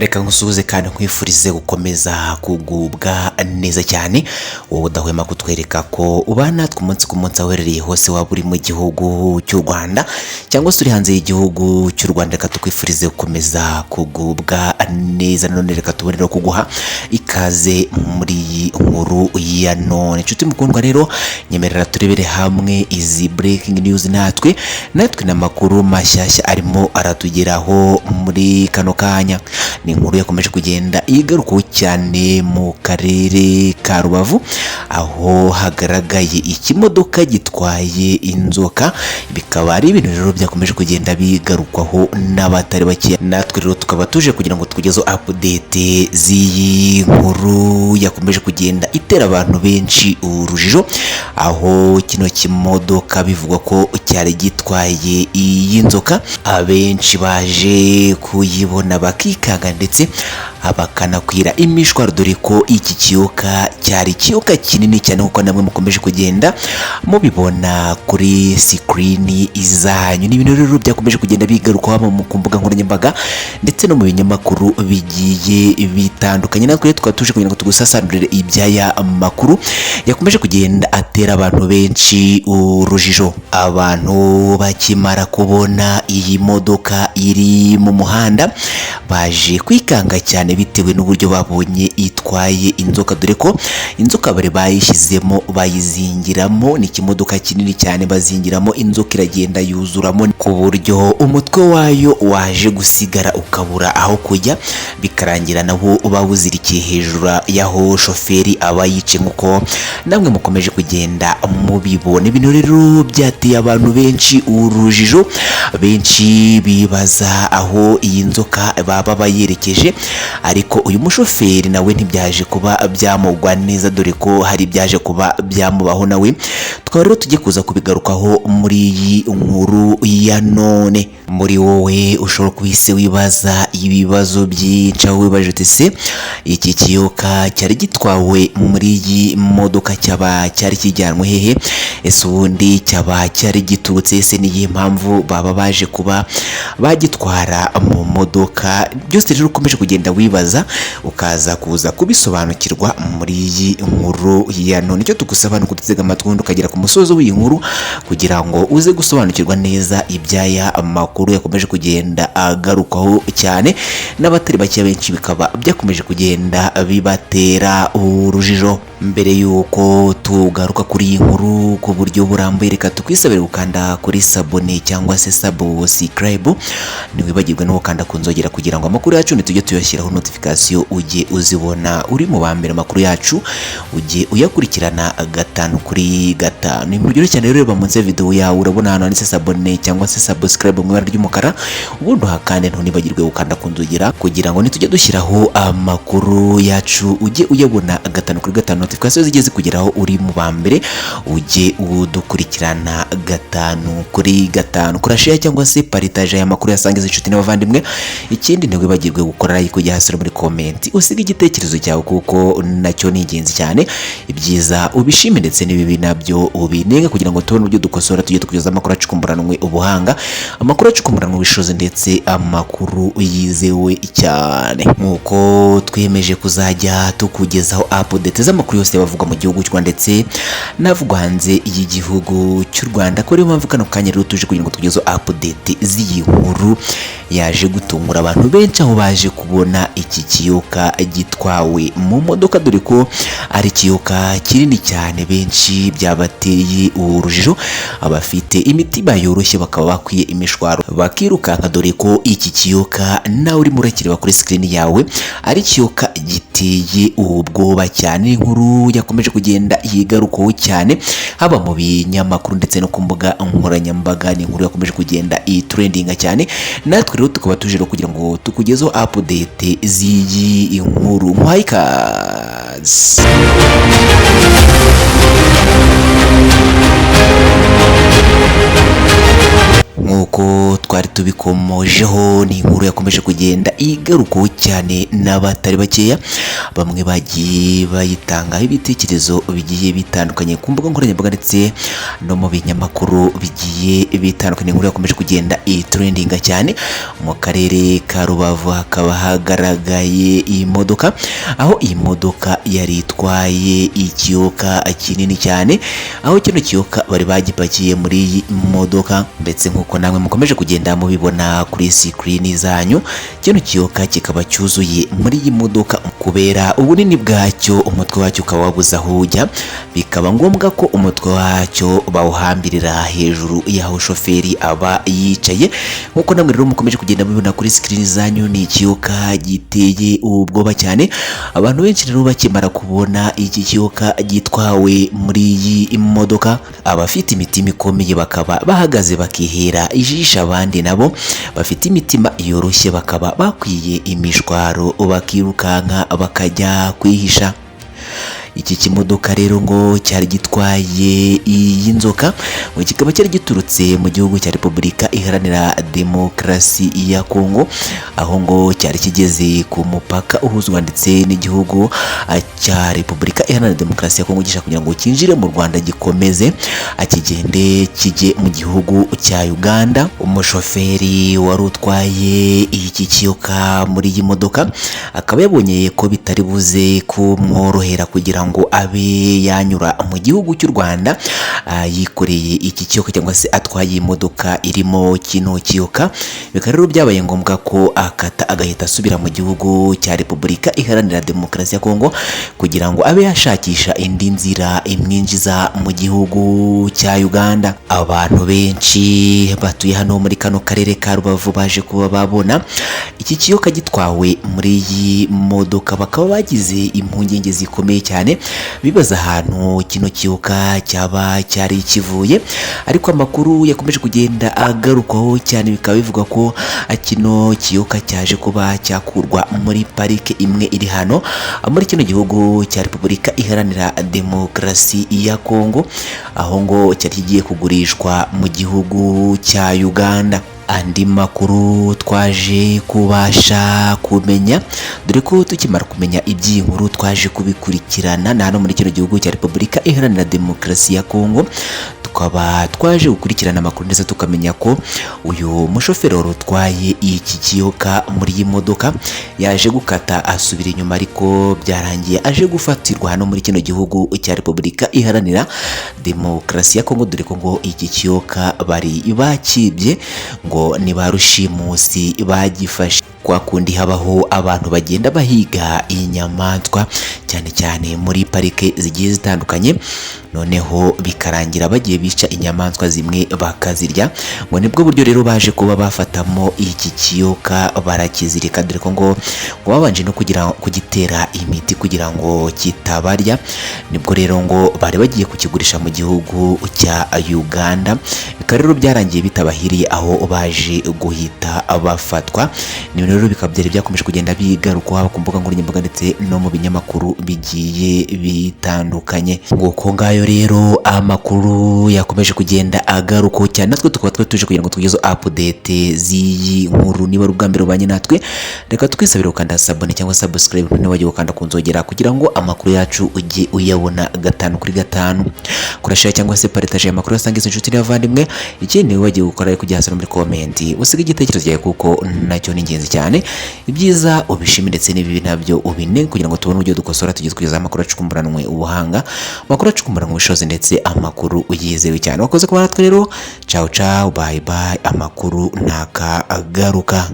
Reka nkusuhuze kandi nkwifurize gukomeza kugubwa neza cyane, wowe udahwema kutwereka ko ubana natwe umunsi ku munsi aho uherereye hose, waba uri mu gihugu cy'u Rwanda cyangwa se uri hanze y'igihugu cy'u Rwanda. Reka tukwifurize gukomeza kugubwa neza. None reka tubonere kuguha ikaze muri iyi nkuru ya none. Inshuti mukundwa rero, nyemerera turebere hamwe izi breaking news, natwe n'amakuru mashyashya arimo aratugeraho muri kano kanya. Ni inkuru yakomeje kugenda igarukaho cyane mu karere ka Rubavu, aho hagaragaye ikimodoka gitwaye inzoka. Bikaba ari ibintu rero byakomeje kugenda bigarukwaho n'abatari bake. Natwe rero tukaba tuje kugira ngo tukugezeho update z'iyi nkuru yakomeje kugenda itera abantu benshi urujijo, aho kino kimodoka bivugwa ko cyari gitwaye iyi nzoka. Abenshi baje kuyibona bakikanga ndetse bakanakwira imishwaro, dore ko iki kiyoka cyari ikiyoka kinini cyane, kuko namwe mukomeje kugenda mubibona kuri screen zanyu. Ni ibintu rero byakomeje kugenda bigarukwaho ku mbuga nkoranyambaga ndetse no mu binyamakuru bigiye bitandukanye. Natwe rero tukaba tuje kugira ngo tugusasanurire iby'aya makuru yakomeje kugenda atera abantu benshi urujijo. Abantu bakimara kubona iyi modoka iri mu muhanda baje kwikanga cyane bitewe n'uburyo babonye itwaye inzoka, dore ko inzoka bari bayishyizemo bayizingiramo. Ni ikimodoka kinini cyane, bazingiramo inzoka iragenda yuzuramo ku buryo umutwe wayo waje gusigara ukabura aho kujya, bikarangira nawo bawuzirikiye hejuru y'aho shoferi aba yicaye, nk'uko namwe mukomeje kugenda mubibona. Ibintu rero byateye abantu benshi urujijo, benshi bibaza aho iyi nzoka baba bayerekeje, ariko uyu mushoferi nawe ntibyaje kuba byamugwa neza, dore ko hari byaje kuba byamubaho nawe. Tukaba rero tujye kuza kubigarukaho muri iyi nkuru ya none. Muri wowe ushobora kuhise wibaza ibibazo byinshi, aho wibaje uti: "Se iki kiyoka cyari gitwawe muri iyi modoka cyaba cyari kijyanwe hehe? Ese ubundi cyaba cyari giturutse? Ese niyihe mpamvu baba baje kuba bagitwara mu modoka?" Byose rero ukomeje kugenda wibaza, ukaza kuza kubisobanukirwa muri iyi nkuru ya none. Icyo tugusaba ni ukudutega amatwi ubundi ukagera ku musozo w'iyi nkuru, kugira ngo uze gusobanukirwa neza iby'aya makuru yakomeje kugenda agarukwaho cyane n'abatari bake, benshi bikaba byakomeje kugenda bibatera urujijo. Mbere y'uko tugaruka kuri iyi nkuru ku buryo burambuye, reka tukwisabire gukanda kuri s'abonner cyangwa se subscribe. Ntiwibagirwe no gukanda ku nzogera kugira ngo amakuru yacu nitujye tuyashyiraho notification ujye uzibona uri mu ba mbere, amakuru yacu ujye uyakurikirana gatanu kuri gatanu. Ni buryo cyane rero, reba munsi ya video yawe, urabona ahantu handitse s'abonner cyangwa se subscribe mu ibara ry'umukara, ubundi uhakande. Ntunibagirwe gukanda ku nzogera kugira ngo nitujya dushyiraho amakuru yacu ujye uyabona gatanu kuri gatanu, notification zijye zikugeraho uri mu ba mbere, ujye udukurikirana gatanu kuri gatanu. Kora share cyangwa se partage aya makuru, yasangiza inshuti n'abavandimwe. Ikindi, ntiwibagirwe gukora like, ujya hasi muri comment usiga igitekerezo cyawe, kuko nacyo ni ingenzi cyane. Ibyiza ubishime ndetse n'ibibi nabyo ubinenga, kugira ngo tubone uburyo dukosora, tujye tukugeza amakuru acukumburanwe ubuhanga, amakuru acukumburanwe ubushobozi ndetse amakuru yizewe cyane, nk'uko twiyemeje kuzajya tukugezaho update z'amakuru yose bavugwa mu gihugu cy'u Rwanda ndetse n'avugwa hanze y'igihugu cy'u Rwanda. Ko ariyo mpamvu kano kanya rero tuje kugira ngo tukugezeho update z'iyi nkuru yaje gutungura abantu benshi, aho baje kubona iki kiyoka gitwawe mu modoka, dore ko ari ikiyoka kinini cyane. Benshi byabateye urujijo, abafite imitima yoroshye bakaba bakwiye imishwaro bakirukanka, dore ko iki kiyoka nawe urimo urakireba kuri screen yawe ari ikiyoka giteye ubwoba cyane. Inkuru yakomeje kugenda yigarukaho cyane haba mu binyamakuru ndetse no ku mbuga nkoranyambaga. Ni inkuru yakomeje kugenda itrendinga cyane. Natwe rero tukaba tuje rero kugira ngo tukugezeho update z'iyi nkuru. Muhaye ikaze. Nk'uko twari Tubikomojeho, ni inkuru yakomeje kugenda igarukwaho cyane n'abatari bakeya. Bamwe bagiye bayitangaho ibitekerezo bigiye bitandukanye ku mbuga nkoranyambaga ndetse no mu binyamakuru bigiye bitandukanye. Inkuru yakomeje kugenda itrendinga cyane. Mu karere ka Rubavu hakaba hagaragaye iyi modoka, aho iyi modoka yari itwaye ikiyoka kinini cyane, aho kino kiyoka bari bagipakiye muri iyi modoka. Ndetse nk'uko namwe mukomeje kugenda mubibona kuri sikirini zanyu, kino kiyoka kikaba cyuzuye muri iyi modoka kubera ubunini bwacyo, umutwe wacyo ukaba wabuze aho ujya, bikaba ngombwa ko umutwe wacyo bawuhambirira hejuru y'aho shoferi aba yicaye. Nk'uko namwe rero mukomeje kugenda mubibona kuri sikirini zanyu, ni ikiyoka giteye ubwoba cyane. Abantu benshi rero bakimara kubona iki kiyoka gitwawe muri iyi modoka, abafite imitima ikomeye bakaba bahagaze bakihera ijisho, abandi nabo bafite imitima yoroshye bakaba bakwiye imishwaro bakirukanka bakajya kwihisha. Iki kimodoka rero ngo cyari gitwaye iyi nzoka, ngo kikaba cyari giturutse mu gihugu cya Repubulika Iharanira Demokarasi ya Kongo, aho ngo cyari kigeze ku mupaka uhuzwa ndetse n'igihugu cya Repubulika Iharanira Demokarasi ya Kongo, gishaka kugira ngo cyinjire mu Rwanda gikomeze akigende kijye mu gihugu cya Uganda. Umushoferi wari utwaye iki kiyoka muri iyi modoka akaba yabonye ko bitari buze kumworohera kugira ngo abe yanyura mu gihugu cy'u Rwanda yikoreye iki kiyoka cyangwa se atwaye imodoka irimo kino kiyoka. Bikaba rero byabaye ngombwa ko akata agahita asubira mu gihugu cya Repubulika Iharanira Demokarasi ya Kongo kugira ngo abe yashakisha indi nzira imwinjiza mu gihugu cya Uganda. Abantu benshi batuye hano muri kano karere ka Rubavu baje kuba babona iki kiyoka gitwawe muri iyi modoka, bakaba bagize impungenge zikomeye cyane, bibaza ahantu kino kiyoka cyaba cyari kivuye. Ariko amakuru yakomeje kugenda agarukwaho cyane, bikaba bivuga ko kino kiyoka cyaje kuba cyakurwa muri parike imwe iri hano muri kino gihugu cya Repubulika Iharanira Demokarasi ya Kongo, aho ngo cyari kigiye kugurishwa mu gihugu cya Uganda. Andi makuru twaje kubasha kumenya, dore ko tukimara kumenya iby'iyi nkuru twaje kubikurikirana na hano muri kino gihugu cya Repubulika Iharanira Demokarasi ya Kongo, tukaba twaje gukurikirana amakuru ndetse tukamenya ko uyu mushoferi wari utwaye iki kiyoka muri iyi modoka yaje gukata asubira inyuma, ariko byarangiye aje gufatirwa hano muri kino gihugu cya Repubulika Iharanira Demokarasi ya Kongo, dore ko ngo iki kiyoka bari bakibye, ngo ni ba rushimusi bagifashe. Kwa kundi habaho abantu bagenda bahiga inyamaswa cyane cyane muri parike zigiye zitandukanye, noneho bikarangira bagiye bica inyamaswa zimwe bakazirya. Ngo nibwo buryo rero baje kuba bafatamo iki kiyoka barakizirika, dore ko ngo babanje no kugira kugitera imiti kugira ngo kitabarya. Nibwo rero ngo bari bagiye kukigurisha mu gihugu cya Uganda, bikaba rero byarangiye bitabahiriye, aho baje guhita bafatwa. Ni rero bikaba byari byakomeje kugenda bigarukwa haba ku mbuga nkoranyambaga ndetse no mu binyamakuru bigiye bitandukanye. Nguko ngayo rero amakuru yakomeje kugenda agarukwaho cyane, natwe tukaba twari tuje kugira ngo tugezeho update z'iyi nkuru. Niba ari ubwa mbere ubanye natwe, reka twisabire gukanda sabone cyangwa subscribe, ntiwibagirwe gukanda ku nzogera kugira ngo amakuru yacu ujye uyabona 5 kuri 5. Kora share cyangwa se partage amakuru asangiza inshuti n'abavandimwe. Ikindi ntiwibagirwe gukora like, kujya hasi no muri comment usige igitekerezo cyawe, kuko nacyo ni ingenzi cyane. Ibyiza ubishime ndetse n'ibibi nabyo ubine, kugira ngo tubone uburyo dukosora tujye tugeza amakuru acukumburanwe ubuhanga, amakuru acukumburanwe ubushobozi ndetse amakuru yizewe cyane. Wakoze kuba natwe rero, ciao ciao, bye bye, amakuru ntakagaruka.